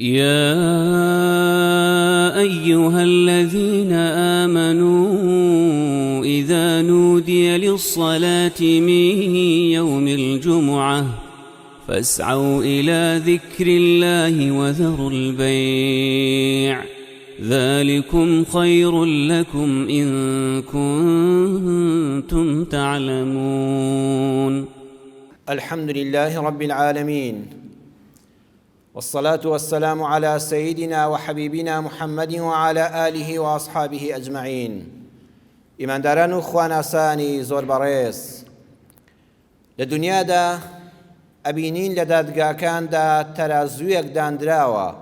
يا أيها الذين آمنوا إذا نودي للصلاة من يوم الجمعة فاسعوا إلى ذكر الله وذروا البيع ذلكم خير لكم إن كنتم تعلمون. الحمد لله رب العالمين والصلاة والسلام على سيدنا وحبيبنا محمد وعلى آله وأصحابه أجمعين. ئیمانداران و خواناسانی زۆر بەڕێز، لە دنیادا ئەبینین لە دادگاکاندا تەرازوویەک داندراوە،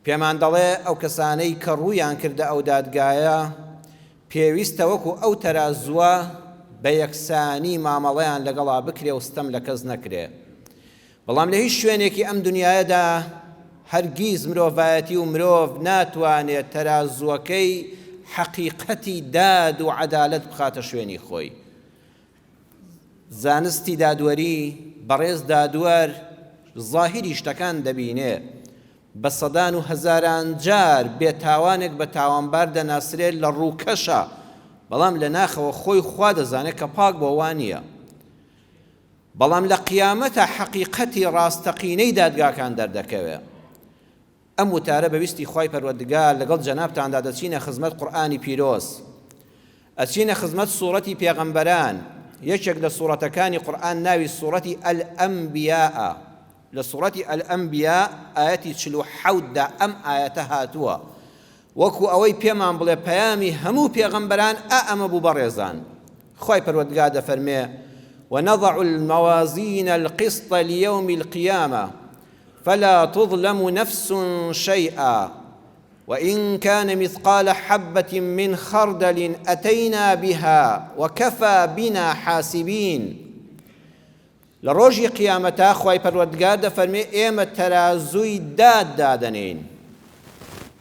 پێمان دەڵێ ئەو کەسانەی کە ڕوویان کردە ئەو دادگایە پێویستە وەکو ئەو تەرازووە بە یەکسانی مامەڵەیان لەگەڵا بکرێ و ستەم لە کەس نەکرێ. بەڵام لە هیچ شوێنێکی ئەم دنیایەدا هەرگیز مرۆڤایەتی و مرۆڤ ناتوانێت تەرازووەکەی حەقیقەتی داد و عەدالەت بخاتە شوێنی خۆی. زانستی دادوەری، بەڕێز دادوەر زاهیری شتەکان دەبینێ، بە سەدان و هەزاران جار بێ تاوانێک بە تاوانبار دەناسرێ لە ڕووکەشا، بەڵام لە ناخەوە خۆی خوا دەزانێ کە پاک بووە وا نییە. بەڵام لە قیامەتا حەقیقەتی ڕاستەقینەی دادگاکان دەردەکەوێ. ئەم وتارە بە ویستی خوای پەروەردگار لەگەڵ جەنابتاندا دەچینە خزمەت قورئانی پیرۆز. ئەچینە خزمەت سوڕەتی پێغەمبەران، یەکێک لە سوڕەتەکانی قورئان ناوی سوڕەتی الانبیاء ە. لە سوڕەتی الانبیاء ئایەتی 47 دا ئەم ئایەتە هاتووە. وەکو ئەوەی پێمان بڵێ پەیامی هەموو پێغەمبەران ئا ئەمە بوو بەڕێزان. خوای پەروەردگار دەفەرمێ، ونضع الموازین القسط لیوم القیامە فلا تظلم نفس شیئا وإن كان مثقال حبة من خردل أتينا بها وكفى بنا حاسبین. لە ڕۆژی قیامەتا خوای پەروەردگار دەفەرمێ ئێمە تەرازووی داد دادەنێین،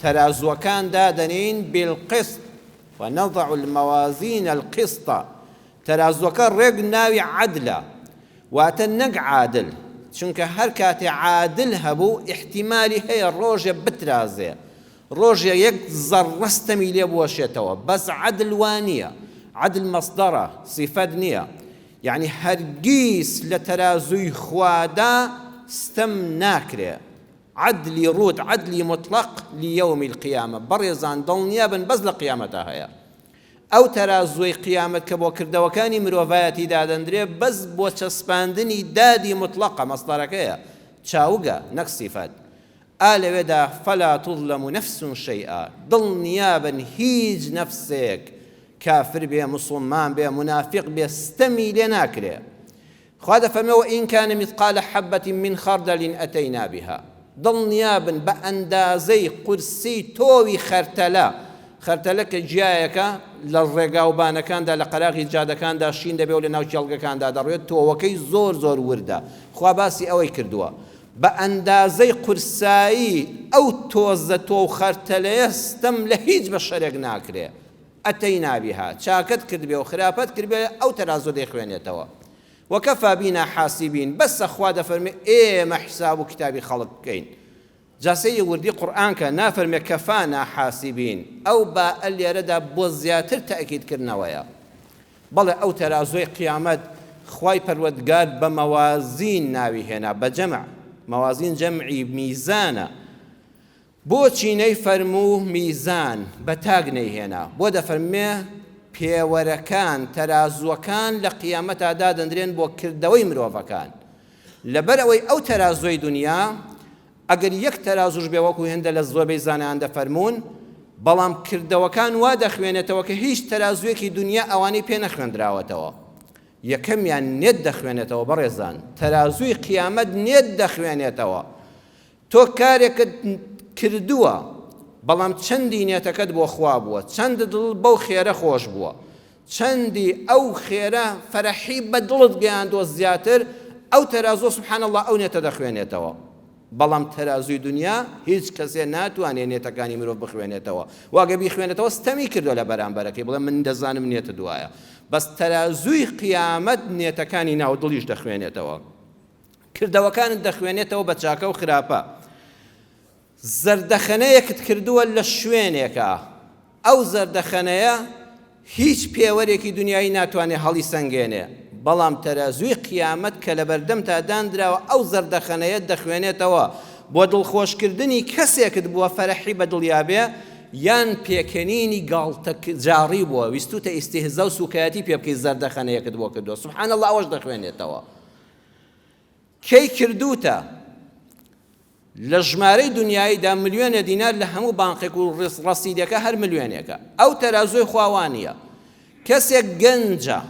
تەرازووەکان دادەنێین بالقسط ونضع الموازین القسط، تەرازووەکە ڕێک ناوی عەدلە واتە نەک عادل، چونکە هەر کاتێ عادل هەبوو ئیحتیمالی هەیە ڕۆژێ بترازێ، ڕۆژێ یەک زەڕڕە ستەمی لێ بوەشێتەوە، بەس عەدل وا نییە، عەدل مەسدەرە سیفەت نییە، یەعنی هەرگیز لە تەرازووی خوادا ستەم ناکرێ، عەدلی ڕووت عەدلی موتڵەق لیەوم القیامە، بەڕێزان دڵنیابن بەس لە قیامەتا هەیە. ئەو تەرازووەی قیامەت کە بۆ کردەوەکانی مرۆڤایەتی دادەندرێ بەس بۆ چەسپاندنی دادی موتڵەقە، مەسدەرەکەیە، چاوگە، نەک سیفەت. ئا لەوێدا فلا تظلم نفس شیئا، دڵنیابن هیچ نەفسێک، کافر بێ، موسڵمان بێ، مونافیق بێ، ستەمی لێ ناکرێ. خوا دەفەرمێ وان کان مثقال حبة من خردل اتینا بها، دڵنیابن بە ئەندازەی قورسی تۆوی خەرتەلە، خەرتەلە کە گیایەکە لە ڕێگاوبانەکاندا لە قەراغی جادەکاندا شین دەبێ و لە ناو کێڵگەکاندا دەڕوێت، تۆوەکەی زۆر زۆر وردە، خوا باسی ئەوەی کردووە بە ئەندازەی قورسایی ئەو تۆزە تۆو خەرتەلەیە ستەم لە هیچ بەشەرێک ناکرێ، اتینا بها، چاکەت کردبێ و خراپەت کردبێ ئەو تەرازوە دەیخوێنێتەوە. وکفی بنا حاسبین، بەسە خوا دەفەرموێ ئێمە حساب و کتابی خەڵک بکەین. جا سەیری وردی قورئان کە، نافەرموێ کفانا حاسبین، ئەو باء لێرەدا بۆ زیاتر تەئکید کردنەوەیە. بەڵێ ئەو تەرازوەی قیامەت خوای پەروەردگار بە مەوازین ناوی هێنا بە جەمع، مەوازین جەمعی میزانە، بۆچی نەیفەرموو میزان، بە تاک نەیهێنا؟ بۆ دەفەرموێ پێوەرەکان، تەرازووەکان لە قیامەتا دادەندرێن بۆ کردەوەی مرۆڤەکان. لەبەر ئەوەی ئەو تەرازووەی دونیا، ئەگەر یەک تەرازووش بێ وەکو هێندە لە زۆربەی زانایان دەفەرموون، بەڵام کردەوەکان وا دەخوێنێتەوە کە هیچ تەرازوویەکی دونیا ئەوانەی پێ نەخوێندراوەتەوە. یەکەمیان نێت دەخوێنێتەوە بەڕێزان، تەرازووی قیامەت نێت دەخوێنێتەوە. تۆ کارێکت کردووە بەڵام چەندی نێتەکەت بۆ خوا بووە چەند دڵت بەو خێرە خۆش بووە چەندی ئەو خێرە فەرحی بە دڵت گەیاندووە زیاتر ئەو تەرازوە سبحان اللە ئەو نێتە دەخوێنێتەوە بەڵام تەرازوی دنیا هیچ کەسێ ناتوانێ نێتەکانی مرۆڤ بخوێنێتەوە واگە بیخوێنێتەوە ستەمی کردووە لە بەرامبەرەکەی بڵێ من دەزانم نێتت وایە بەس تەرازوی قیامەت نێتەکانی ناو دڵیش دەخوێنێتەوە. کردەوەکانت دەخوێنێتەوە بە چاکە و خراپە. زەردەخەنەیەکت کردووە لە شوێنێکا، ئەو زەردەخەنەیە هیچ پێوەرێکی دونیایی ناتوانێ هەڵیسەنگێنێ، بەڵام تەرازووی قیامەت کە لەبەردەمتا داندراوە ئەو زەردەخەنەیەت دەخوێنێتەوە، بۆ دڵخۆشکردنی کەسێکت بووە فەرحی بە دڵیا بێ، یان پێکەنینی گاڵتەجاڕی بووە ویستوتە ئیستیهزا و سوکایەتی پێ بکەی زەردەخەنەیەکت بۆ کردووە، سبحان اللە ئەوەش دەخوێنێتەوە. کەی کردووتە؟ لە ژمارەی دونیاییدا ملیۆنێ دینار لە هەموو بانقێک و ڕەسیدەکە هەر ملیۆنێکە. ئەو تەرازووی خوا وا نییە. کەسێک گەنجە،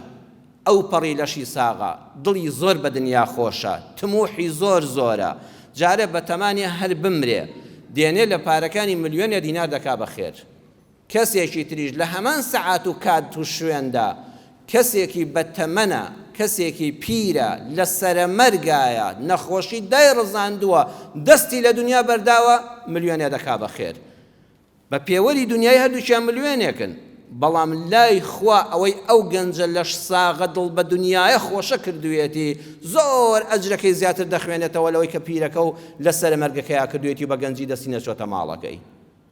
ئەوپەڕی لەشی ساغە، دڵی زۆر بە دنیا خۆشە، تموحی زۆر زۆرە، جارێ بەتەمانە هەر بمرێ، دێنێ لە پارەکانی ملیۆنێ دینار دەکا بە خێر. کەسێکی تریش لە هەمان سەعات و کات و شوێندا، کەسێکی بە تەمەنە، کەسێکی پیرە، لە سەرەمەرگایە، نەخۆشی دایڕزاندووە، دەستی لە دونیا بەرداوە، ملیۆنێ دەکا بە خێر. بە پێوەری دونیایی هەردووکیان ملیۆنێکن، بەڵام لای خوا ئەوەی ئەو گەنجە لەش ساغە دڵ بە دونیایە خۆشە کردوویەتی، زۆر ئەجرەکەی زیاتر دەخوێنێتەوە لەوەی کە پیرەکە و لە سەرەمەرگەکەیا کردوویەتی و بە گەنجی دەستی نەچۆتە ماڵەکەی.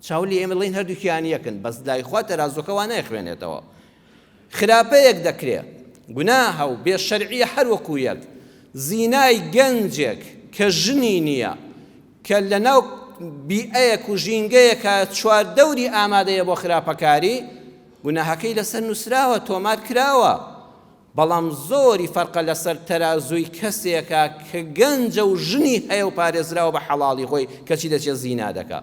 چاو لێ ئێمە دەڵێین هەردووکیان یەکن بەس لای خوا تەرازوەکە وا نایخوێنێتەوە خراپەیەک دەکرێ گوناهە و بێ شەرعیە هەر وەکو یەک زینای گەنجێک کە ژنی نییە کە لەناو بیئەیەک و ژینگەیەکە چواردەوری ئامادەیە بۆ خراپەکاری گوناهەکەی لەسەر نووسراوە تۆمار کراوە بەڵام زۆری فەرقە لەسەر تەرازووی کەسێکە کە گەنجە و ژنی هەیە و پارێزراوە بە حەڵاڵی خۆی کەچی دەچێت زینا دەکا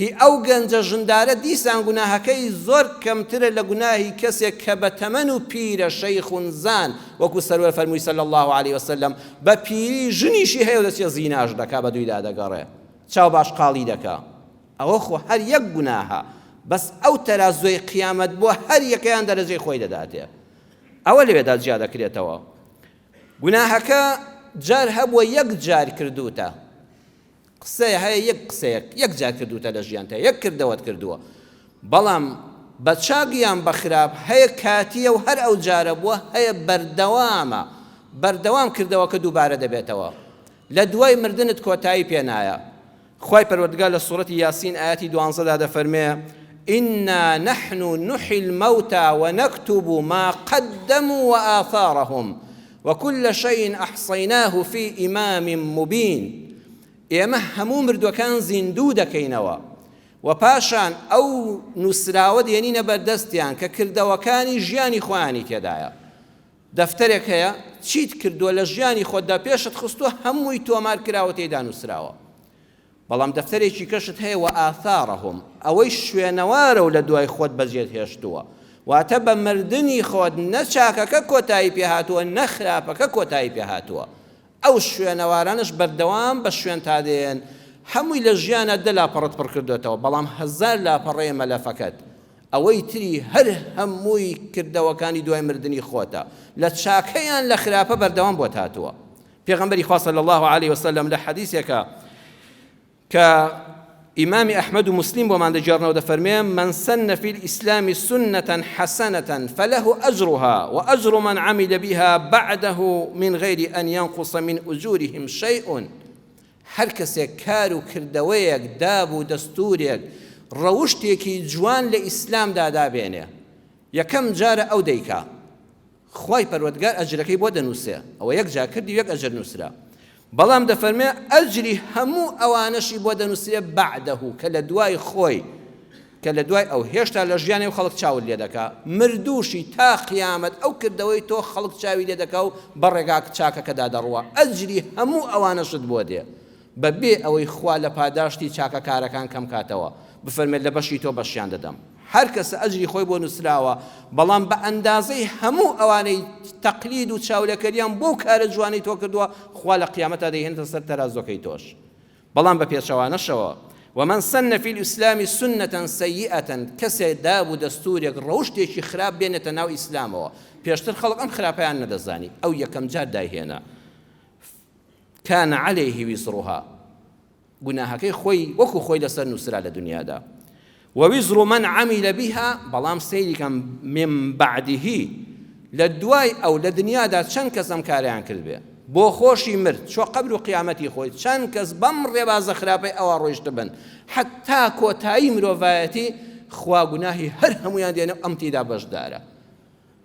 هی ئەو گەنجە ژندارە دیسان گوناهەکەی زۆر کەمترە لە گوناهی کەسێک کە بە تەمەن و پیرە شەیخ زان وەکو سەروەر فەرمووی صلی اللە علیه وسلم بە پیری ژنیشی هەیە و دەچێت زیناش دەکا بە دوویدا دەگەڕێ چاو باش قاڵی دەکا ئەوە خۆ هەر یەک گوناهە بەس ئەو تەرازووی قیامەت بۆ هەر یەکەیان دەرەجەی خۆی دەداتێ ئەوە لەوێدا جیا دەکرێتەوە. گوناهەکە جار هەبووە یەک جار کردووتە. قسەیە هەیە یەک قسەیەک یەک جار کردووتە لە ژیانتا یەک کردەوەت کردووە. بەڵام بە چاک یان بە خراپ هەیە کاتییە و هەر ئەو جارە بووە هەیە بەردەوامە. بەردەوام کردەوەکە دووبارە دەبێتەوە. لە دوای مردنت کۆتایی پێ نایە. خوای پەروەردگار لە سوڕەتی یاسین ئایەتی دوانزەدا دەفەرمێ، انا نحن نحی الموتی ونکتب ما قدموا وآثارهم وکل شیء احصیناه فی امام مبین، ئێمە هەموو مردووەکان زیندوو دەکەینەوە و پاشان ئەو نووسراوە دێنینە بەردەستیان کە کردەوەکانی ژیانی خۆیانی تێدایە. دەفتەرێک هەیە چیت کردووە لە ژیانی خۆتدا پێشت خستووە هەمووی تۆمار کراوە تێیدا نووسراوە بەڵام دەفتەرێکی کەشت هەیە وآثارهم ئەوەی شوێنەوارە و لە دوای خۆت بەجێت هێشتووە واتە بە مردنی خۆت نە چاکەکە کۆتایی پێهاتووە نە خراپەکە کۆتایی پێهاتووە ئەو شوێنەوارانەش بەردەوام بە شوێنتا دێن هەمووی لە ژیانە دە لاپەڕەت پڕ کردوێتەوە بەڵام هەزار لاپەڕەیە مەلەفەکەت ئەوەی تری هەر هەمووی کردەوەکانی دوای مردنی خۆتە لە چاکە یان لە خراپە بەردەوام بۆت هاتووە پێغەمبەری خوا صلی الله علیه وسلم لە حەدیثێکە کە ئیمامی ئەحمەد و مسلم بۆمان دەگێڕنەوە دەفەرمێ من سن في الإسلام سنة حسنة فله أجرها وأجر من عمل بها بعده من غير أن ينقص من أجورهم شيء هەر کەسێک کار و کردەوەیەک، داب و دەستوورێک، ڕەوشتێکی جوان لە ئیسلامدا دابێنێ، یەکەم جارە ئەو دەیکا، خوای پەروەردگار ئەجرەکەی بۆ دەنووسێ، ئەوە یەک جار کردی و یەک ئەجر نووسرا، بەڵام دەفەرمێ ئەجری هەموو ئەوانەشی بۆ دەنووسرێ بعده کە لە دوای خۆی، کە لە دوای ئەو هێشتا لە ژیانێ و خەڵک چاوت لێ دەکا، مردووشی تا قیامەت ئەو کردەوەی تۆ خەڵک چاوی لێ دەکا و بە ڕێگا چاکەکەدا دەڕوا، ئەجری هەموو ئەوانەشت بۆ دێ بە بێ ئەوەی خوا لە پاداشتی چاکەکارەکان کەم کاتەوە، بفەرمێت لە بەشی تۆ بەشیان دەدەم. هەر کەسە ئەجری خۆی بۆ نووسراوە، بەڵام بە ئەندازەی هەموو ئەوانەی تەقلید و چاولێکەریان بەو کارە جوانەی تۆ کردووە، خوا لە قیامەتا دەیهێنێتە سەر تەرازوەکەی تۆش. بەڵام بە پێچەوانەشەوە، ومن سن فی الاسلام سنە سیئە، کەسێ داب و دەستوورێک، ڕەوشتێکی خراپ بێنێتە ناو ئیسلامەوە، پێشتر خەڵک ئەم خراپەیان نەدەزانی، ئەو یەکەم جار دایهێنا، کان علیه وزرها، گوناهەکەی خۆی وەکو خۆی لەسەر نووسرا لە دنیادا، ووزر من عمل بها، بەڵام سەیری کەم من بعده، لە دوای ئەو لە دنیادا چەند کەس ئەم کارەیان کردبێ. بۆ خۆشی مرد چوە قەبر و قیامەتی خۆی چەند کەس بەم ڕێبازە خراپەی ئەوا ڕۆیشتبن حەتا کۆتایی مرۆڤایەتی خوا گوناهی هەر هەموویان دێنێ و ئەم تێیدا بەشدارە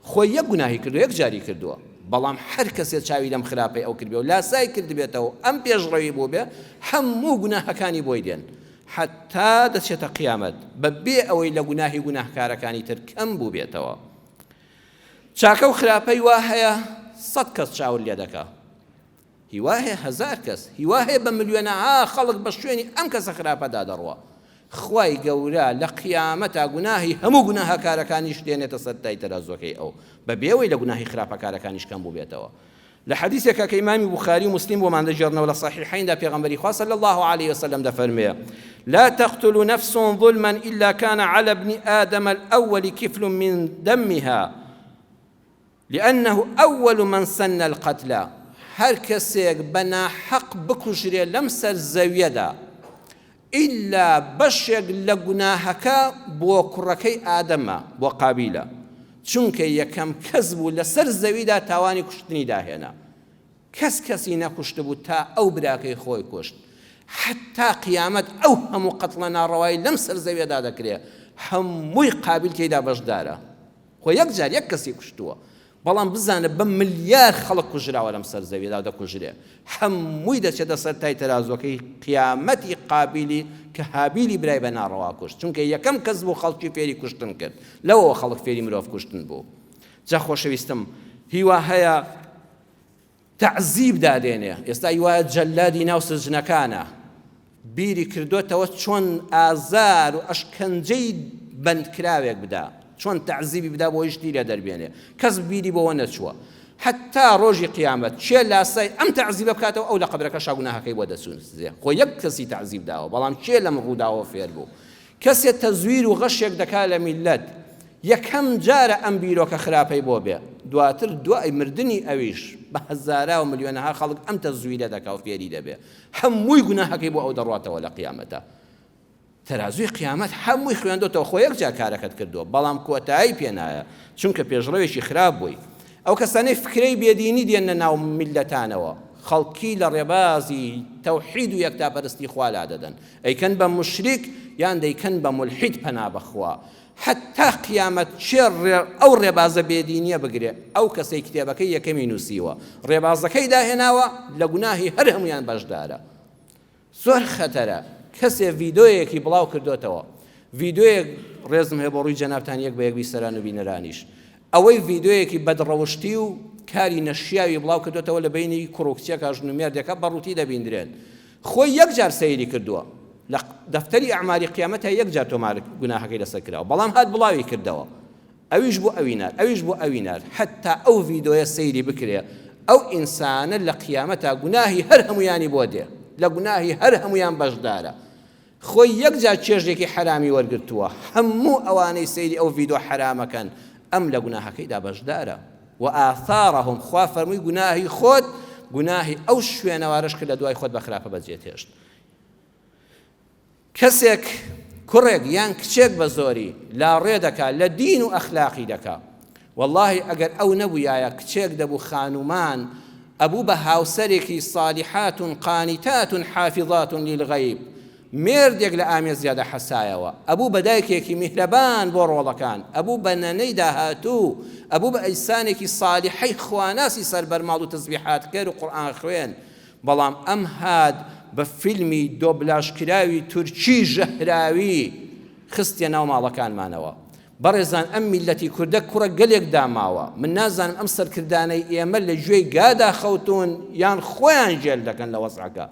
خۆی یەک گوناهی کردووە یەک جاری کردووە بەڵام هەر کەسێ چاوی لەم خراپەی ئەو کردبێ و لاسای کردبێتەوە و ئەم پێشڕەوی بووبێ هەموو گوناهەکانی بۆی دێن حەتا دەچێتە قیامەت بە بێ ئەوەی لە گوناهی گوناهکارەکانی تر کەم بووبێتەوە. چاکە و خراپەی وا هەیە سەت کەس چاوت لێ دەکا هی وا هەیە هەزار کەس هی وا هەیە بە ملیۆنەها خەڵک بە شوێنی ئەم کەسە خراپەدا دەڕوا خوای گەورە لە قیامەتا گوناهی هەموو گوناهکارەکانیش دێنێتە سەر تای تەرازوەکەی ئەو بە بێوەی لە گوناهی خراپەکارەکانیش کەم بووبێتەوە لە حەدیثێکا کە ئیمامی بوخاری و مسلم بۆمان دەگێڕنەوە لە صحیحیندا پێغەمبەری خوا صلی الله علیه وسلم دەفەرموێ لا تقتل نفس ظلما إلا كان على ابن آدم الأول كفل من دمها لأنه أول من سن القتل هەر کەسێک بە ناحەق بکوژرێ لەم سەر زەویەدا ئیلا بەشێک لە گوناهەکە بۆ کوڕەکەی ئادەمە، بۆ قابیلە، چونکە یەکەم کەس بوو لەسەر زەویدا تاوانی کوشتنی داهێنا، کەس کەسی نەکوشتبوو تا ئەو براکەی خۆی کوشت، حەتتا قیامەت ئەو هەموو قەتڵە ناڕەوای لەم سەر زەویەدا دەکرێ هەمووی قابیل تێیدا بەشدارە. خۆ یەک جار یەک کەسی کوشتووە بەڵام بزانە بە ملیار خەڵک کوژراوە لەم سەر زەویدا و دەکوژرێ هەمووی دەچێتە سەر تای تەرازوەکەی قیامەتی قابیلی کە هابیلی برای بە ناڕەوا کوشت چونکە یەکەم کەس بوو خەڵکی فێری کوشتن کرد لەوەوە خەڵک فێری مرۆڤ کوشتن بوو جا خۆشەویستم هیوا هەیە تەعزیب دادێنێ ئێستا ی وایە جەلادی ناو سجنەکانە بیری کردۆتەوە چۆن ئازار و ئەشکەنجەی بەندکراوێک بدا چۆن تەعزیبی بدا بۆ شتی لێ دەربێنێ کەس بیری بۆوە نەچووە حتا ڕۆژی قیامەت کێ لاسای ئەم تەعزیبە بکاتەوە ئەو لە قەبرەکەشا گوناهەکەی بۆ دەسوزێ خۆ یەک کەسی تەعزیب داوە بەڵام کێ لەم ڕووداوە فێر بوو کەسێ تەزویر و غەشێک دەکا لە میللەت یەکەم جارە ئەم بیرۆکە خراپەی بۆ بێ دواتر دوای مردنی ئەویش بە هەزارا و ملیۆنەها خەڵک ئەم تەزویرە دەکا و فێری دەبێ هەمووی گوناهەکەی بۆ ئەو دەڕواتەوە لە قیامەتا تەرازوی قیامەت هەمووی خوێندۆتەوە خۆ یەک جار کارەکەت کردووە بەڵام کۆتایی پێ نایە چونکە پێشڕەوێکی خراپ بووی ئەو کەسانەی فکرەی بێدینی دێننە ناو میللەتانەوە خەڵکی لە ڕێبازی تەوحید و یەکتاپەرستی خوا لادەدەن ئەیکەن بە موشریک یان دەیکەن بە مولحید پەنا بەخوا حەتا قیامەت کێ ئەو ڕێبازە بێدینیە بگرێ ئەو کەسەی کتێبەکەی یەکەمی نووسیوە ڕێبازەکەی داهێناوە لە گوناهی هەر هەمویان بەشدارە زۆر خەتەرە کەسێ ڤیدۆیەکی بڵاو کردۆتەوە ڤیدۆیەک ڕێزم هەیە بۆ ڕووی جەنابتان یەک بە یەک بیسەران و بینەرانیش ئەوەی ڤیدۆیەکی بەدڕەوشتی و کاری نەشیاوی بڵاو کردۆتەوە لە بینی کوڕ و کچێکا ژن و مێردێکە بە ڕووتی دەبیندرێن خۆی یەک جار سەیری کردووە لە دەفتەری ئەعمالی قیامەتا یەک جار تۆمار گوناهەکەی لەسەر کراوە بەڵام هات بڵاوی کردەوە ئەویش بۆ ئەوی نارد ئەویش بۆ ئەوی نارد حەتا ئەو ڤیدۆیە سەیری بکرێ ئەو ئینسانە لە قیامەتا گوناهی هەر هەموویانی بۆ دێ لە گوناهی هەر هەموویان بەشدارە خۆی یەک جار چێژێکی حەرامی وەرگرتووە هەموو ئەوانەی سەیری ئەو ڤیدۆ حەرامەکەن ئەم لە گوناهەکەیدا بەشدارە وآثارهم خوا فەرمووی گوناهی خۆت گوناهی ئەو شوێنەوارەش کە لە دوای خۆت بە خراپە بەجێت هێشت کەسێک کوڕێک یان کچێک بە زۆری لاڕێ دەکا لە دین و ئەخلاقی دەکا وەڵاهی ئەگەر ئەو نەبوویایە کچێک دەبوو خانومان ئەبوو بە هاوسەرێکی صالحات قانتات حافظات للغیب مێردێک لە ئامێزیا دەحەسایەوە ئەبوو بە دایکێکی میهرەبان بۆ ڕۆڵەکان ئەبوو بە نەنەی داهاتوو ئەبوو بە ئیسانێکی صالحەی خواناسی سەربەرماڵ و تەزبیحاتکەر و قورئان خوێن بەڵام ئەم هات بە فیلمی دۆبلاژکراوی تورکی ژەهراوی خستیە ناو ماڵەکانمانەوە. بەڕێزان ئەم میللەتی کوردە کوڕە گەلێک داماوە، من نازانم ئەم سەرکردانەی ئێمە لە گوێی گادا خەوتوون یان خۆیان گێل دەکەن لە وەزعەکە.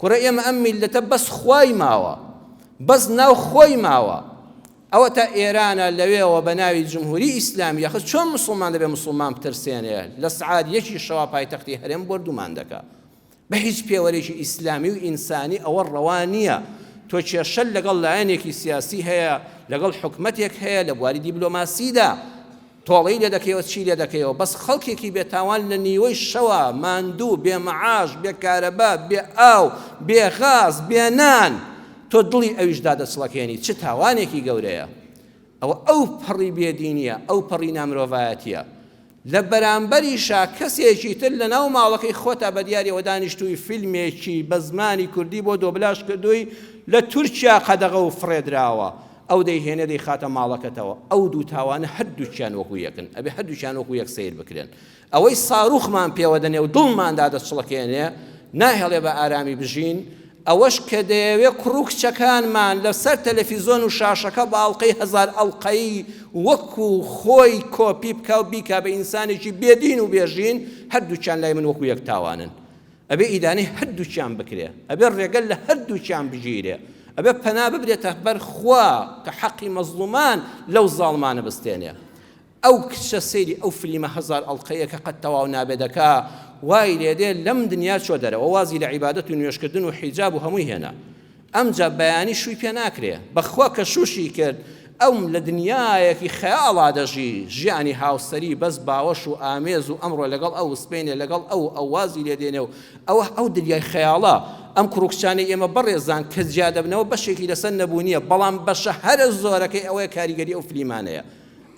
کوڕە ئێمە ئەم میللەتە بەس خوای ماوە، بەس ناو خۆی ماوە. ئەوەتا ئێرانە لەوێوە بە ناوی جمهوری ئیسلامی یاخە چۆن موسڵمان دەبێ موسڵمان بترسێنێ لە سعات یەکی شەوا پایتەختی هەرێم بۆردومان دەکا بە هیچ پێوەرێکی ئیسلامی و ئینسانی ئەوە ڕەوا نییە تۆ کێشەت لەگەڵ لایەنێکی سیاسی هەیە لەگەڵ حکومەتێک هەیە لە بواری دیبلۆماسیدا تۆڵەی لێ دەکەیەوە چی لێ دەکەیەوە بەس خەڵکێکی بێتاوان لە نیوەی شەوە ماندوو بێ مەعاش بێ کارەبا بێ ئاو بێ غاز بێ نان تۆ دڵی ئەویش دادەچڵەکێنی چ تاوانێکی گەورەیە ئەوە ئەو پەڕی بێدینیە ئەو پەڕی نامرۆڤایەتیە. لە بەرامبەریشا کەسێکی تر لە ناو ماڵەکەی خۆتا بە دیاریەوە دانیشتووی فیلمێکی بە زمانی کوردی بۆ دۆبلاژ کردووی لە تورکیا قەدەغە و فڕێدراوە ئەو دەیهێنێ دەیخاتە ماڵەکەتەوە ئەو دوو تاوانە هەردووکیان وەکو یەکن ئەبێ هەردووکیان وەکو یەک سەیر بکرێن ئەوەی ساروخمان پێوە دەنێ و دڵمان دادەچڵەکێنێ ناهێڵێ بە ئارامی بژین، ئەوەش کە دەیەوێ کوڕ و کچەکانمان لە سەر تەلەفیزۆن و شاشەکە بە ئەڵقەی هەزار ئەڵقەیی وەکو خۆی کۆپی بکا و بیکا بە ئینسانێکی بێ دین و بێ ژین، هەردووکیان لای من وەکو یەک تاوانن. ئەبێ ئیدانەی هەردووکیان بکرێ. ئەبێ ڕێگە لە هەردووکیان بگیرێ. ئەبێ پەنا ببرێتە بەر خوا کە حەقی مەزڵومان لەو زاڵمانە بستێنێ. ئەو کچە سەیری ئەو فلیمە هەزار ئەڵقەیە کە قەت تەواو نابێ دەکا وای لێدێ لەم دنیا چۆ دەرەوە وازی لە عیبادەت و نوێژکردن و حیجاب و هەمووی هێنا ئەمجا بەیانی شووی پێ ناکرێ بەخوا کە شووشی کرد ئەوم لە دنیایەکی خەیاڵا دەژی ژیانی هاوسەری بەس باوەش و ئامێز و ئەمڕۆ لەگەڵ ئەو سبەینێ لەگەڵ ئەو ئەو وازی لێ دێنێ و ئەوە ئەو دنیای خەیاڵە ئەم کوڕ و کچانەی ئێمە بەڕێزان کە جیا دەبنەوە بەشێکی لەسەر نەبوونیە بەڵام بەشە هەرە زۆرەکەی ئەوەیە کاریگەری ئەو فلیمانەیە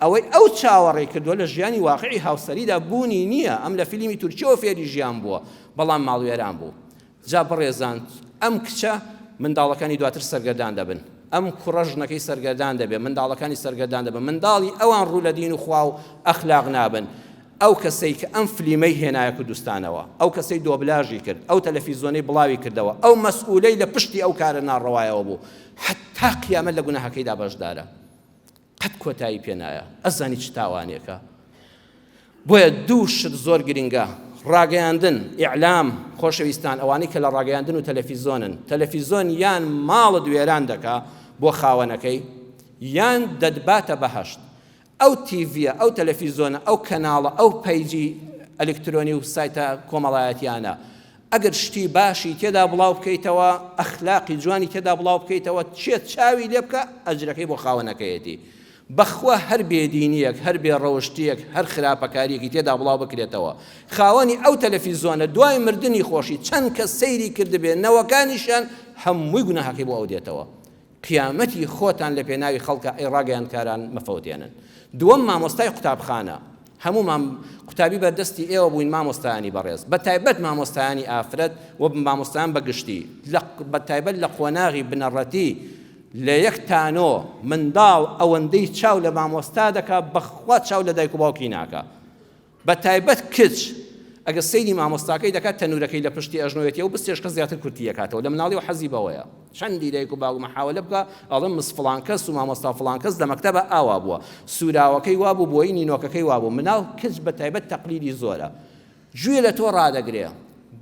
ئەوەی ئەو چاوەڕێی کردووە لە ژیانی واقعی هاوسەریدا بوونی نییە، ئەم لە فیلمی تورکیەوە فێری ژیان بووە، بەڵام ماڵوێران بوو. جا بەڕێزان ئەم کچە منداڵەکانی دواتر سەرگەردان دەبن، ئەم کوڕە ژنەکەی سەرگەردان دەبێ، منداڵەکانی سەرگەردان دەبن، منداڵی ئەوان ڕوو لە دین و خوا و ئەخلاق نابن. ئەو کەسەی کە ئەم فلیمەی هێنایە کوردستانەوە، ئەو کەسەی دۆبلاژی کرد، ئەو تەلەفیزۆنەی بڵاوی کردەوە، ئەو مەسئولەی لە پشتی ئەو کارە ناڕەوایەوە بوو، هەتا قیامەت لە گوناهەکەیدا بەشدارە. قەت کۆتایی پێ نایە ئەزانی چ تاوانێکە بۆیە دوو شت زۆر گرنگە ڕاگەیاندن ئیعلام خۆشەویستان ئەوانەی کە لە ڕاگەیاندن و تەلەفیزۆنن تەلەفیزۆن یان ماڵت وێران دەکا بۆ خاوەنەکەی یان دەتباتە بەهەشت ئەو تیڤیە ئەو تەلەفیزۆنە ئەو کەناڵە ئەو پەیجی ئەلکترۆنی و سایتە کۆمەڵایەتیانە ئەگەر شتی باشی تێدا بڵاو بکەیتەوە، ئەخلاقی جوانی تێدا بڵاو بکەیتەوە، کێ چاوی لێ بکا ئەجرەکەی بۆ خاوەنەکەیەتی. بەخوا هەر بێدینییەک، هەر بێ ڕەوشتییەک، هەر خراپەکارییەکی تێدا بڵاو بکرێتەوە، خاوەنی ئەو تەلەفیزۆنە دوای مردنی خۆشی چەند کەس سەیری کردبێ، نەوەکانیشیان هەمووی گوناهەکەی بۆ ئەو دێتەوە. قیامەتی خۆتان لە پێناوی خەڵکا ئەی ڕاگەیاندکاران مەفەوتێنن. دووەم مامۆستای قوتابخانە، هەموومان قوتابی بەردەستی ئێوە بووین مامۆستایانی بەڕێز، بە تایبەت مامۆستایانی ئافرەت و مامۆستایان بە گشتی، لە بە تایبەت لە قۆناغی بنەڕەتی لە یەک تا نۆ، منداڵ ئەوەندەی چاو لە مامۆستا دەکا بەخوا چاو لە دایک و باوکی ناکا. بە تایبەت کچ ئەگەر سەیری مامۆستاکەی دەکات تەنورەکەی لە پشتی ئەژنۆیەتیەوە بستێشکە زیاتر کورتی ئەکاتەوە لە مناڵیەوە حەزی بەوەیە چەندی دایک و باوک مەحاوەلە بکا ئەڵێن مس فڵان کەس و مامۆستا فڵان کەس لە مەکتەبە ئاوا بووە سوراوەکەی وابوو بۆیی نینۆکەکەی وابوو مناڵ کچ بە تایبەت تەقلیدی زۆرە گوێ لە تۆ ڕادەگرێ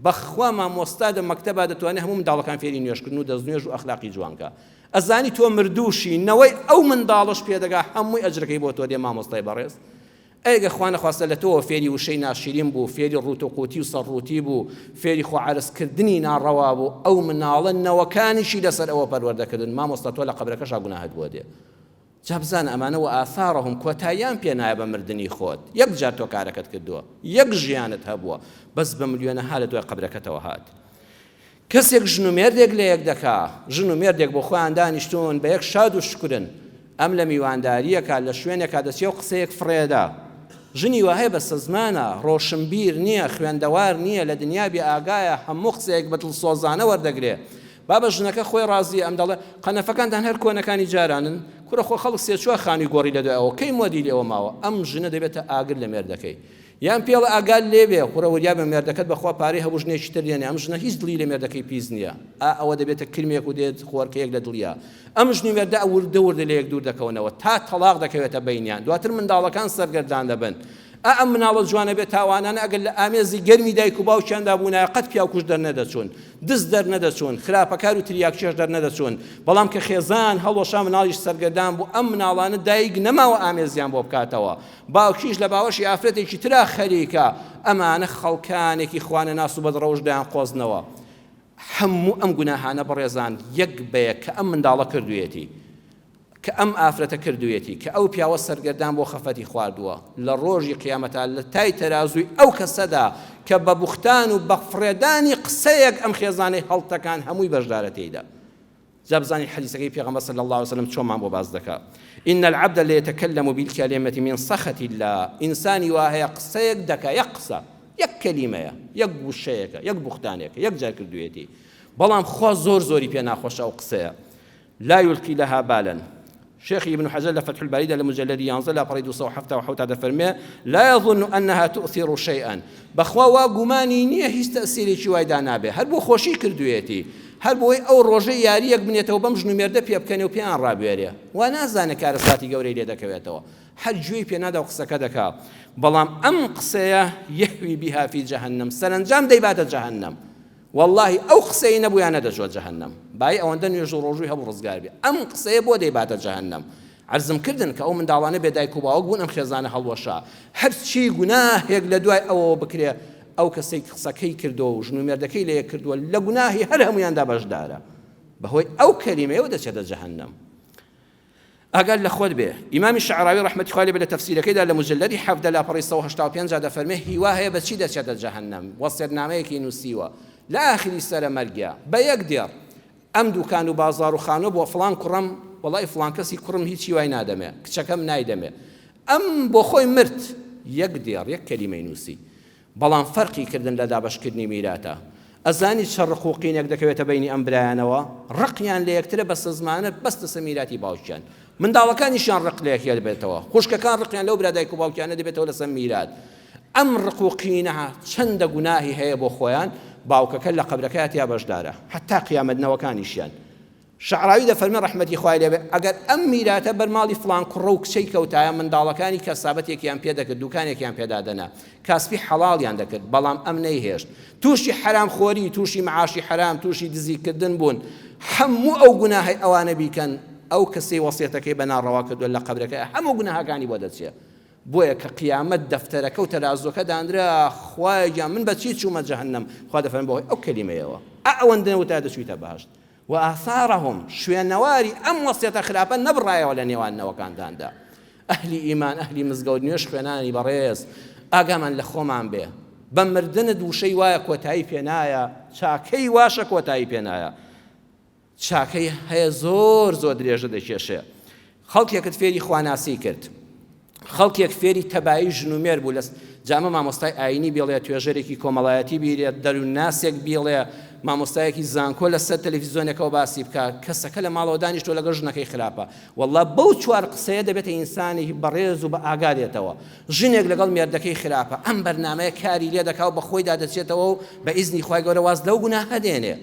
بەخوا مامۆستا دە مەکتەبا دەتوانێت هەموو منداڵەکان فێری نوێژکردن و دەستنوێژ و ئەخلاقی جوان کا ئەزانی تۆ مردووشی نەوەی ئەو منداڵەش پێدەگا هەمووی ئەجرەکەی بۆ تۆ دێ مامۆستای بەڕێز ئەی گەر خوا نەخواستە لە تۆوە فێری وشەی ناشیرین بوو، فێری ڕووتوقووتی و سەرڕووتی بوو، فێری خۆ عەرز کردنی ناڕەوا بوو، ئەو مناڵە نەوەکانیشی لەسەر ئەوە پەروەردە کردن، مامۆستا تۆ لە قەبرەکەشا گوناهت بۆ دێ. جا بزانە ئەمانە وآثارهم کۆتاییان پێ نایە بە مردنی خۆت، یەک جار تۆ کارەکەت کردووە، یەک ژیانت هەبووە، بەس بە ملیۆنەها لە دوای قەبرەکەتەوە هات. کەسێک ژن و مێردێک لە یەک دەکا، ژن و مێردێک بۆ خۆیان دانیشتوون بە یەک شاد و شوکرن، ئەم لە میواندارییەکا لە شوێنێکا دەچێ و قسەیەک فڕێدا. ژنی وا هەیە بەسەزمانە، ڕۆشنبیر نییە، خوێندەوار نییە، لە دنیا بێ ئاگایە، هەموو قسەیەک بە دڵسۆزانە وەردەگرێ. بابە ژنەکە خۆی ڕازییە، ئەم دەڵێ، قەنەفەکانتان هەر کۆنەکانی جارانن؟ کورە خۆ خەڵک سێ چوار خانووی گۆڕی لە دوای ئەوە، کەی مۆدیلی ئەوە ماوە؟ ئەم ژنە دەبێتە ئاگر لە مێردەکەی. یان پێڵە ئاگات لێبێ کوڕە وریابە مێردەکەت بەخوا پارەی هەبوو ژنێکی تر دێنێ ئەم ژنە هیچ دڵی لە مێردەکەی پیس نیە ئا ئەوە دەبێتە کرمێک و دێت خۆرکەیەک لە دڵیا ئەم ژن و مێردە وردە وردە لە یەک دوور دەکەونەوە تا تەڵاق دەکەوێتە بەینیان دواتر منداڵەکان سەرگەردان دەبن ئا ئەم مناڵە جوانە بێ تاوانانە ئەگەر لە ئامێزی گەرمی دایک و باوکیاندا بوونایە قەت پیاوکوژ دەرنەدەچوون دز دەرنەدەچوون خراپەکار و تریاککێش دەرنەدەچوون بەڵام کە خێزان هەڵوەشا مناڵیش سەرگەردان بوو ئەم مناڵانە دایک نەماوە ئامێزیان بۆ بکاتەوە باوکیش لە باوەشی ئافرەتێکی ترا خەریکە، ئەمانە خەڵکانێکی خوانەناس و بەدڕەوشت دەیانقۆزنەوە. هەموو ئەم گوناهانە بەڕێزان یەک بە یەک کە ئەم منداڵە کردوویەتی، کە ئەم ئافرەتە کردوویەتی، کە ئەو پیاوە سەرگەردان بۆ خەفەتی خواردووە، لە ڕۆژی قیامەتا لە تای تەرازووی ئەو کەسەدا کە بە بوختان و بە فڕێدانی قسەیەک ئەم خێزانەی هەڵتەکان هەمووی بەشدارە تێیدا. جا بزانین حەدیسەکەی پێغەمبەر صلی اللە علیه وسلم چۆنمان بۆ باس دەکا ان العبد لیتکلم بالکلمة من سخط الله ئینسانی وا هەیە قسەیەک دەکا یەک قسە یەک کەلیمەیە یەک وشەیەکە یەک بوختانێکە یەک جار کردوێتی بەڵام خوا زۆر زۆری پێ ناخۆشە ئەو قسەیە لا يلقي لها بالا شێخی ابن حجر لە فتح الباریدا لە مجلدی 11 لاپەڕەی 277 دەفەرمێ لا يظن أنها تؤثر شيئا بەخوا وا گومانی نییە هیچ تەئسیرێکی وای دانابێ هەر بۆ خۆشی کردوویەتی هەر بۆی ئەو ڕۆژەی یارییەک بنێتەوە بەم ژن و مێردە پێ بکەنێ و پێیان ڕابوێرێ وا نازانێ کارەساتی گەورەی لێ دەکەوێتەوە هەر گوێی پێ نادا و قسەکە دەکا بەڵام ئەم قسەیە یهوی بها فی جهنم سەرەنجام دەیباتە جەهەنەم وەڵاهی ئەو قسەی نەبوویا نەدەچووە جەهەنەم بای ئەوەندە نوێژ و ڕۆژووی هەبوو ڕزگار بێ ئەم قسەیە بۆ دەیباتە جەهەنەم عەرزم کردن کە ئەو منداڵانە بێ دایک و باوک بوون ئەم خێزانە هەڵوەشا هەرچی گوناهێک لە دوای ئەوەوە بکرێ ئەو کەسەی قسەکەی کردووە و ژن و مێردەکەی لە یەک کردووە لە گوناهی هەر هەموویاندا بەشدارە بەهۆی ئەو کەلیمەیەوە دەچێتە جەهەنەم ئاگات لە خۆت بێ. ئیمامی شەعراوی ڕەحمەتی خوای لێ بێ لە تەفسیرەکەیدا لە موجەلەدی 17 لاپەڕەی 185 دەفەرمێ هیوا هەیە بە چی دەچێتە جەهەنەم وەسیەتنامەیەکی نووسیوە لە ئاخری سەرە مەرگیا بە یەک دێڕ ئەم دوکان و بازاڕ و خانووە بۆ فڵان کوڕم وەڵای فڵان کەسی کوڕم هیچ هیوای نادەمێ کچەکەم نایدەمێ ئەم بۆ خۆی مرد یەک دێڕ یەک کەلیمەی نووسی بەڵام فەرقی کردن لە دابەشکردنی میراتە. ئەزانی چ ڕق و قینێک دەکەوێتە بەینی ئەم برایانەوە؟ ڕقیان لە یەکترە بەسەزمانە بەستە سەر میراتی باوکیان. منداڵەکانیشیان ڕق لە یەک دەبێتەوە. خوشکەکان ڕقیان لەو برا دایک و باوکیانە دەبێتەوە لەسەر میرات. ئەم ڕق و قینە چەندە گوناهی هەیە بۆ خۆیان، باوکەکە لە قەبرەکەیا تیا بەشدارە. هەتا قیامەت نەوەکانیشیان. شەعراوی دەفەرمێ ڕەحمەتی خوای لێ بێ، ئەگەر ئەم میراتە بەر ماڵی فڵان کوڕە و کچەی کەوتایە منداڵەکانی کەسابەتێکیان پێ دەکرد دوکانێکیان پێ دادەنا کاسپی حەڵاڵیان دەکرد بەڵام ئەم نەیهێشت تووشی حەرام خۆری تووشی معاشی حەرام تووشی دزی کردن بوون هەموو ئەو گوناهەی ئەوانە بیکەن ئەو کەسەی وەسیەتەکەی بە ناڕەوا کردووە لە قەبرەکەی هەموو گوناهەکانی بۆ دەچێ بۆیە کە قیامەت دەفتەرەکە و تەرازوەکە دانرا خوایە گیان من بە چی چوومە جەهەنەم خوا دەفەرمێ بەهۆی ئەو کەلیمەیەوە ئا ئەوەندە نەوتایە دەچوویتە بەهەشت وآثارهم، شوێنەواری ئەم وەسیەتە خراپە نەبڕایەوە لە نێوان نەوەکانتاندا. ئەهلی ئیمان، ئەهلی مزگەوت، نوێژ خوێنانی بەڕێز، ئاگامان لە خۆمان بێ. بە مردنت وشەی وایە کۆتایی پێ نایە، چاکەی واشە کۆتایی پێ نایە. چاکەی هەیە زۆر زۆر درێژە دەکێشێ. خەڵکێکت فێری خواناسی کرد. خەڵکێک فێری تەبایی ژن و مێرد بوو لە جا ئەمە مامۆستای ئایینی بیڵێ، توێژەرێکی کۆمەڵایەتی بیرێت، دەروونناسێک بیڵێ، مامۆستایەکی زانکۆ لەسەر تەلەفیزیۆنێکەوە باسی بکا، کەسەکە لە ماڵەوە دانیشتووە لەگەڵ ژنەکەی خراپە، وەڵڵا بەو چوار قسەیە دەبێتە ئینسانێکی بەڕێز و بە ئاگا دێتەوە. ژنێک لەگەڵ مێردەکەی خراپە، ئەم بەرنامەیە کاری لێ دەکا و بە خۆیدا دەچێتەوە و بە ئیزنی خوای گەورە واز لەو گوناهە دێنێ.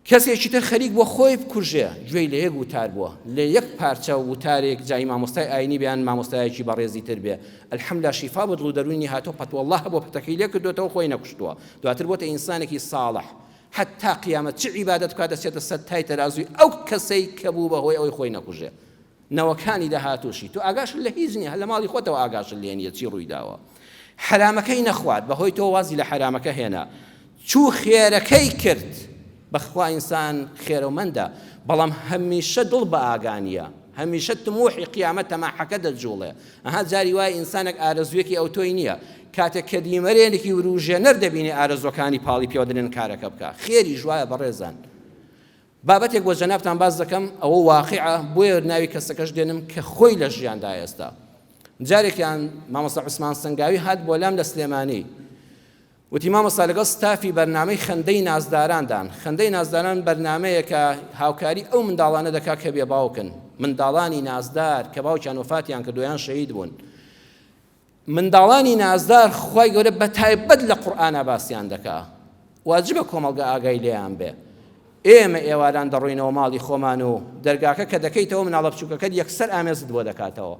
کەسێکی تر خەریک بووە خۆی بکوژێ، گوێی لە یەک وتار بووە، لە یەک پارچە وتارێک جا ئی مامۆستای ئاینی بێ یان مامۆستایەکی بەڕێزی تر بێ، الحمدللە شیفا بۆ دڵ و دەروونی هاتووە پەت واللە هەبووە پەتەکەی لێ کردۆتەوە خۆی نەکوشتووە، دواتر بۆتە ئینسانێکی ساڵح، حەتا قیامەت چ عیبادەت بکات دەچێتە سەر تای تەرازووی ئەو کەسەی کە بوو بە هۆی ئەوەی خۆی نەکوژێ. نەوەکانی داهاتووشی تۆ ئاگاشت لە هیچ نییە هەر لە ماڵی خۆتەوە ئاگاشت لێ نییە چی ڕووی داوە حەرامەکەی نەخوارد بەهۆی تۆ وازی لە حەرامەکە هێنا چوو خێرەکەی کرد بەخوا ئینسان خێرەومەندە بەڵام هەمیشە دڵ بە ئاگا نییە هەمیشە تموحی قیامەت تەماحەکە دەجوڵێ ئەها جاری وایە ئینسانێک ئارەزوویەکی ئەوتۆی نییە کاتێک کە دیمەرێنێکی وروژێنەر دەبینێ ئارەزوەکانی پاڵی پێوە دەنێن کارەکە بکە خێریش وایە بەڕێزان بابەتێک بۆ جەنابتان باس دەکەم ئەوە واقیعە بۆیە ناوی کەسەکەش دێنم کە خۆی لە ژیاندا ئێستا جارێکیان مامۆستا عوسمان سەنگاوی هات بۆ لام لە سلێمانی وتی مامۆستا لەگەڵ ستافی بەرنامەی خەندەی نازداراندان خەندەی نازداران بەرنامەیەکە هاوکاری ئەو منداڵانە دەکا کە بێ باوکن منداڵانی نازدار کە باوکیان وەفاتیان کردو یان شەهید بوون منداڵانی نازدار خوای گەورە بەتایبەت لە قورئانا باسیان دەکا واجبە کۆمەڵگە ئاگای لێیان بێ ئێمە ئێواران دەڕۆینەوە ماڵی خۆمان و دەرگاکە کە دەکەیتەوە مناڵە بچووکەکەت یەکسەر ئامێزت بۆ دەکاتەوە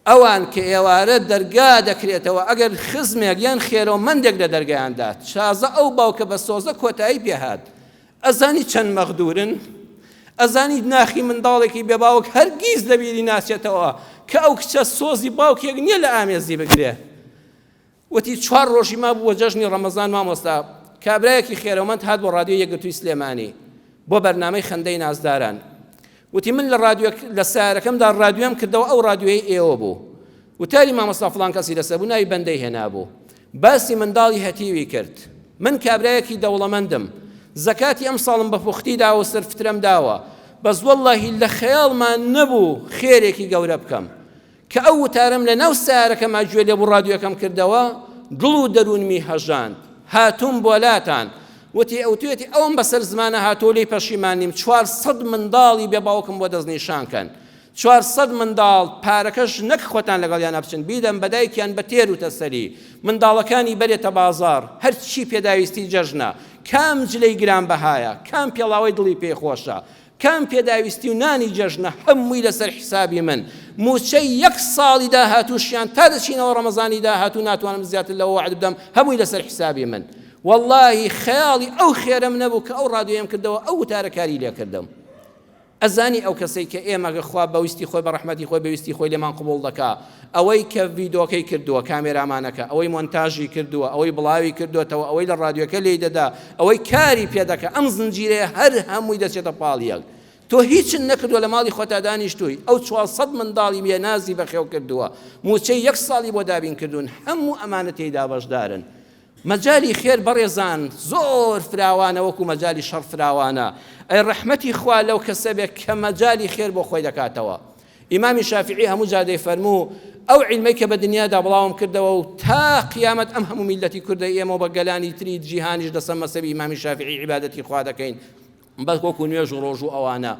ئەوان کە ئێوارە دەرگا دەکرێتەوە ئەگەر خزمێک یان خێرۆمەندێک لە دەرگایاندا چازە ئەو باوکە بە سۆزە کۆتایی پێهات ئەزانی چەند مەغدورن؟ ئەزانی ناخی منداڵێکی بێ باوک هەرگیز لەبیری ناچێتەوە کە ئەو کچە سۆزی باوکێک نییە لە ئامێزی بگرێ. وتی چوار ڕۆژی مابوو بۆ جەژنی ڕەمەزان مامۆستا کابرایەکی خێرەومەند هات بۆ ڕادیۆی یەکگرتووی سلێمانی بۆ بەرنامەی خەندەی نازداران وتی من لە ڕادیۆ لە سیارەکەمدا ڕادیۆم کردەوە ئەو ڕادیۆی ئێوە بوو وتاری مامۆستا فڵان کەسی لەسەر بوو ناوی بەندەی هێنابوو باسی منداڵی هەتیوی کرد من کابرایەکی دەوڵەمەندم. زەکاتی ئەمساڵم بە پوختی داوە و سەرفترەم داوە، بەس وەڵڵاهی لە خەیاڵما نەبوو خێرێکی گەورە بکەم. کە ئەو وتارەم لە ناو سەیارەکەما گوێ لێ بوو ڕادیۆکەم کردەوە، دڵ و دەروونمی هەژاند. هاتووم بۆ لاتان. وتی ئەوتویەتی ئەوەم بەسەر زمانا هاتووە و لێی پەشیمان نیم، 400 منداڵی بێ باوکم بۆ دەستنیشان کەن. 400 منداڵ، پارەکەش نەک خۆتان لەگەڵیانا بچن، بیدەن بە دایکیان بە تێر و تەسەلی، منداڵەکانی بەرێتە بازاڕ، هەرچی پێداویستی جەژنە، کام جلەی گرانبەهایە، کام پێڵاوەی دڵی پێی خۆشە، کام پێداویستی و نانی جەژنە، هەمووی لەسەر حیسابی من. مووچەی یەک ساڵی داهاتووشیان تا دەچینەوە ڕەمەزانی داهاتوو ناتوانم زیاتر لەوە وەعد بدەم، هەمووی لەسەر حیسابی من. وەڵڵاهی خەیاڵی ئەو خێرەم نەبوو کە ئەو ڕادیۆیەم کردەوە ئەو وتارە کاری لێکردم. ئەزانی ئەو کەسەی کە ئێمە گە خوا بە ویستی خۆی بە ڕەحمەتی خۆی بە ویستی خۆی لێمان قبوڵ دەکا ئەوەی کە ڤیدۆکەی کردووە کامێرامانەکە ئەوەی مۆنتاژی کردووە ئەوەی بڵاوی کردوێتەوە ئەوەی لە ڕادیۆکە لێی دەدا ئەوەی کاری پێ دەکا ئەم زنجیرەیە هەر هەمووی دەچێتە پاڵ یەک تۆ هیچت نەکردووە لە ماڵی خۆتا دانیشتووی ئەو 400 منداڵی بێنازی بەخێو کردووە موچەی یەک ساڵی بۆ دابین کردوون هەموو ئەمانە تێیدا بەشدارن مەجالی خێر بەڕێزان زۆر فراوانە وەکو مەجالی شەڕ فراوانە ئەی ڕەحمەتی خوا لەو کەسە بێ کە مەجالی خێر بۆ خۆی دەکاتەوە ئیمامی شافعی هەموو جار دەیفەرموو ئەو عیلمەی کە بە دنیادا بڵاوم کردەوە و تا قیامەت ئەم هەموو میللەتی کوردە ئێمە و بە گەلانی تری جیهانیش لەسەر مەسەبی ئیمامی شافعی عیبادەتی خوا دەکەین بەس وەکو نوێژ و ڕۆژوو ئەوانە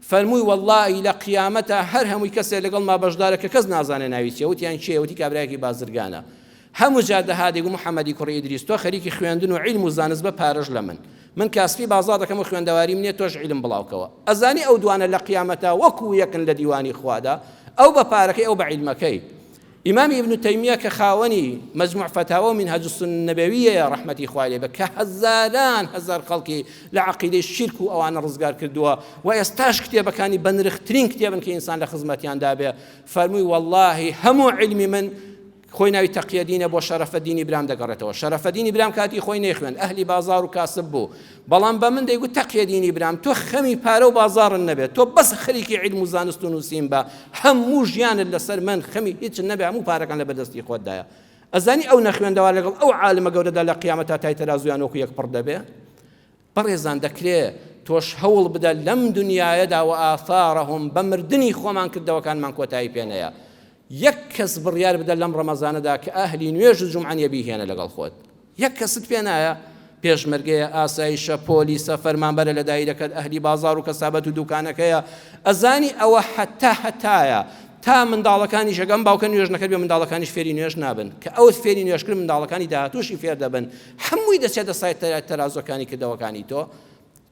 فەرمووی وەڵڵاهی لە قیامەتا هەر هەمووی کەسێ لەگەڵما بەشدارە کە کەس نازانێ ناوی چیە وتیان کێیە وتی کابرایەکی بازرگانە هەموو جار دەهات دەیگوت محەممەدی کوڕی ئیدریس تۆ خەریکی خوێندن و عیلم و زانست بە پارەش لە من من کاسپی بازاڕ دەکەم و خوێندەواریم نییە تۆش عیلم بڵاوکەوە ئەزانی ئەو دوانە لە قیامەتا وەکو یەکن لە دیوانی خوادا ئەو بە پارەکەی ئەو بە عیلمەکەی ئیمام ئیبن تەیمیە کە خاوەنی مجموع فتاوە و منهاج السنە النبویەیە ڕەحمەتی خوای لێ بێ کە هەزاران هەزار خەڵکی لە عەقیدەی شیرک و ئەوانە ڕزگار کردووە و ئێستاش کتێبەکانی بەنرخترین کتێبن کە ئینسان لە خزمەتیاندا بێ فەرمووی وەڵڵاهی هەموو عیلمی من خۆی ناوی تەقیەدینە بۆ شەرەفەدینی برام دەگەڕێتەوە شەرەفەدینی برام کاتی خۆی نەیخوێند ئەهلی بازار و کاسب بوو بەڵام بە من دەیگوت تەقیەدینی برام تۆ خەمی پارە و بازاڕت نەبێت تۆ بەس خەریکی عیلم و زانست و نووسین بە هەموو ژیانت لەسەر من خەمی هیچت نەبێ هەموو پارەکان لە بەردەستی خۆتدایە ئەزانی ئەو نەخوێندەوار لەگەڵ ئەو عالمە گەورەدا لە قیامەتا تای تەرازویان وەکو یەک پڕ دەبێ بەڕێزان دەکرێ تۆش هەوڵ بدە لەم دنیایەدا و ئاثارهم بە مردنی خۆمان کردەوەکانمان کۆتایی پێنەیە یەک کەس بڕیار بدە لەم ڕەمەزانەدا کە ئەهلی نوێژ و جومعە نیە بیهێنە لەگەڵ خۆت یەک کەست پێ نایە؟ پێشمەرگەیە، ئاسایشە، پۆلیسە، فەرمانبەرە لە دایرەکەت، ئەهلی بازاڕ و کەسابەت و دوکانەکەیە، ئەزانی ئەوە هەتا هەتایە، تا منداڵەکانیش ئەگەر ئەم باوکە نوێژ نەکەر بێ منداڵەکانیش فێری نوێژ نابن، کە ئەوت فێری نوێژ کرد منداڵەکانی داهاتووشی فێر دەبن، هەمووی دەچێتە سای تەرازوەکانی کردەوەکانی تۆ،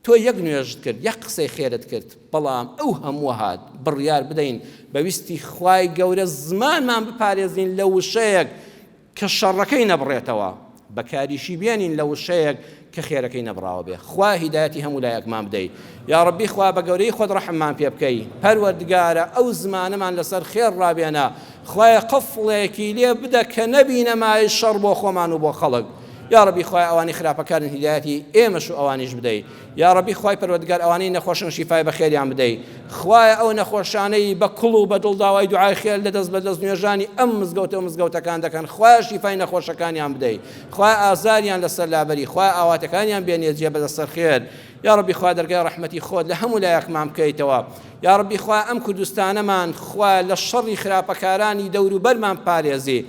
تۆ یەک نوێژت کرد، یەک قسەی خێرت کرد، بەڵام ئەو هەمووە هات، بڕیار بدەین بە ویستی خوای گەورە زمانمان بپارێزین لە وشەیەک کە شەڕەکەی نەبڕێتەوە، بەکاریشی بێنین لە وشەیەک کە خێرەکەی نەبڕاوە بێ. خوا هیدایەتی هەموو لایەکمان بدەی. یاڕەبی خوا بە گەورەی خۆت ڕەحممان پێ بکەی. پەروەردگارە ئەو زمانەمان لەسەر خێر ڕابێنە. خوایە قفڵێکی لێ بدە کە نەبینە مایەی شەڕ بۆ خۆمان و بۆ خەڵک. یاڕەبی خوایە ئەوانەی خراپەکارن هیدایەتی ئێمەش و ئەوانیش بدەی. یاڕەبی خوای پەروەردگار ئەوانەی نەخۆشن شیفای بەخێریان بدەی خوایە ئەو نەخۆشانەی بە کوڵ و بە دڵ داوای دوعای خێر لە دەست بە دەست نوێژانی ئەم مزگەوتە و مزگەوتەکان دەکەن خوایە شیفای نەخۆشەکانیان بدەی خوایە ئازاریان لەسەر لابەری خوایە ئاواتەکانیان بێنیە جێ بە لەسەر خێر یاڕەبی خوا دەرگای ڕەحمەتی خۆت لە هەموو لایەکمان بکەیتەوە یاڕەبی خوا ئەم کوردستانەمان خوا لە شەڕی خراپەکارانی دەوروبەرمان پارێزی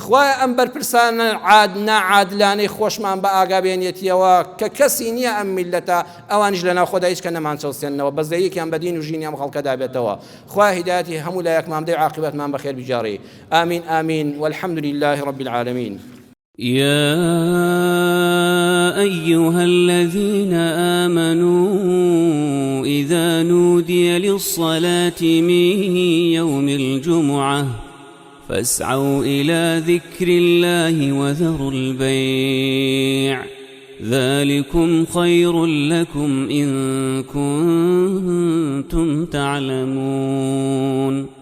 خوایە ئەم بەرپرسانە عاد ناعادلانەی خۆشمان بە ئاگا بێنێتیەوە کە کەسی نییە ئەم میللەتە ئەوانیش لە ناوخۆدا هیچ کە نەمانچەوسێننەوە بەزەیەکیان بە دین و ژینی ئەم خەڵکەدا بێتەوە خوا هیدایەتی هەموو لایەکمان بدەی عاقبەتمان بەخێر بگێڕی آمین آمین والحمد لله رب العالمین. يا أيها الذين آمنوا إذا نودي للصلاة من يوم الجمعة فاسعوا إلى ذكر الله وذروا البيع ذلكم خير لكم إن كنتم تعلمون.